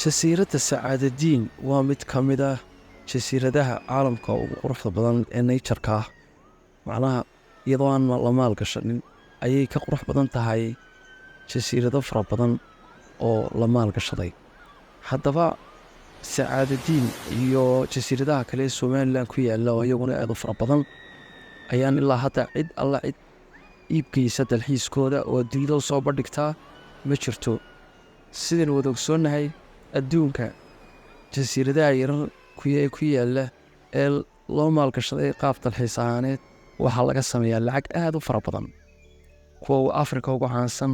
Jasiiradda Sacaadadiin waa mid ka mid ah jasiiradaha caalamka ugu quruxda badan ee nature-ka ah. Macnaha, iyadoo aan la maal gashanin ayay ka qurux badan tahay jasiirado fara badan oo la maal gashaday. Haddaba, Sacaadadiin iyo jasiiradaha kale ee Somaliland ku yaalla, oo iyaguna aad u fara badan, ayaan ilaa hadda cid alla cid iibgeysa dalxiiskooda oo adduunyada u soo bandhigtaa ma jirto. Sidaynu wada ogsoonnahay, adduunka jasiiradaha yarar ee ku yaalla ee loo maalgashaday qaab dalxiis ahaaneed waxaa laga sameeyaa lacag aad u fara badan. Kuwa uu Afrika ugu caansan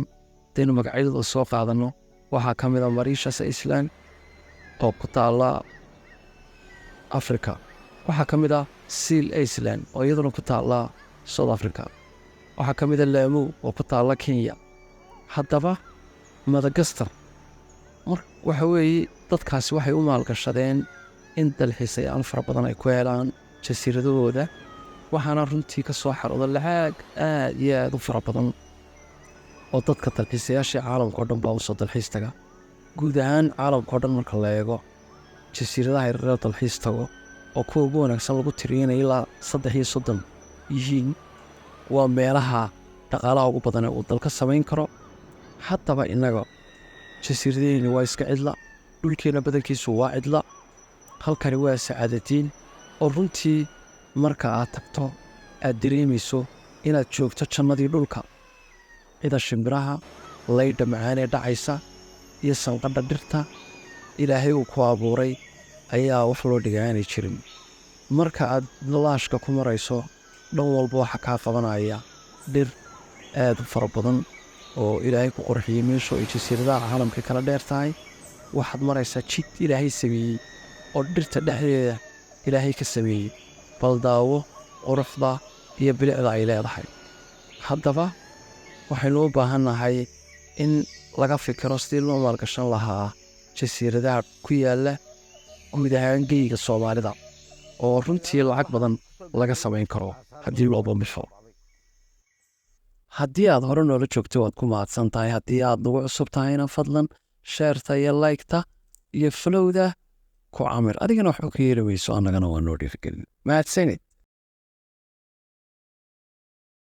hadaynu magacyadooda soo qaadanno, waxaa ka mid ah Mauritius Island oo ku taalla Africa. Waxaa ka mid ah Seal Island oo iyaduna ku taalla South Africa. Waxaa ka mid ah Lamu oo ku taalla Kenya. Haddaba, Madagaskar mar waxa weeye dadkaasi waxay u maalgashadeen in dalxiisayaal fara badan ay ku helaan jasiiradahooda, waxaana runtii ka soo xarooda lacag aad iyo aad u fara badan oo dadka dalxiisayaasha caalamka oo dhan baa usoo dalxiis taga. Guud ahaan caalamka oo dhan marka la eego, jasiiradaha yaryar dalxiis tago oo kuwa ugu wanaagsan lagu tiriyo ilaa 33 yihiin, waa meelaha dhaqaalaha ugu badan ee uu dalka samayn karo. Haddaba, innaga jasiiradaheenni waa iska cidla, dhulkeenna badankiisu waa cidla. Halkani waa Sacaadadiin oo runtii marka aad tagto aad dareemayso inaad joogto jannadii dhulka. Cida shimbiraha, laydha macaanee dhacaysa iyo sanqadha dhirta Ilaahay uu ku abuuray ayaa wax loo dhiga aanay jirin. Marka aad laashka ku marayso, dhan walba waxaa kaa qabanaya dhir aad u fara badan oo Ilaahay ku qurxiyey meeshu ay jasiiradaha caalamka kala dheer tahay. Waxaad maraysaa jid Ilaahay sameeyey oo dhirta dhexdeeda Ilaahay ka sameeyey. Bal daawo quruxda iyo bilicda ay leedahay. Haddaba, waxaynu u baahannahay in laga fikiro sidii loo maalgashan lahaa jasiiradaha ku yaalla guud ahaan geyga Soomaalida, oo runtii lacag badan laga samayn karo haddii loo bambixo. Haddii aad hore noola joogto, waad ku mahadsan tahay. Haddii aad nagu cusub tahayna, fadlan share-ta iyo like-ta iyo follow-da ku camir. Adigana waxba ka yeeli weyso, annagana waa noo dhiirigelin. Mahadsanid.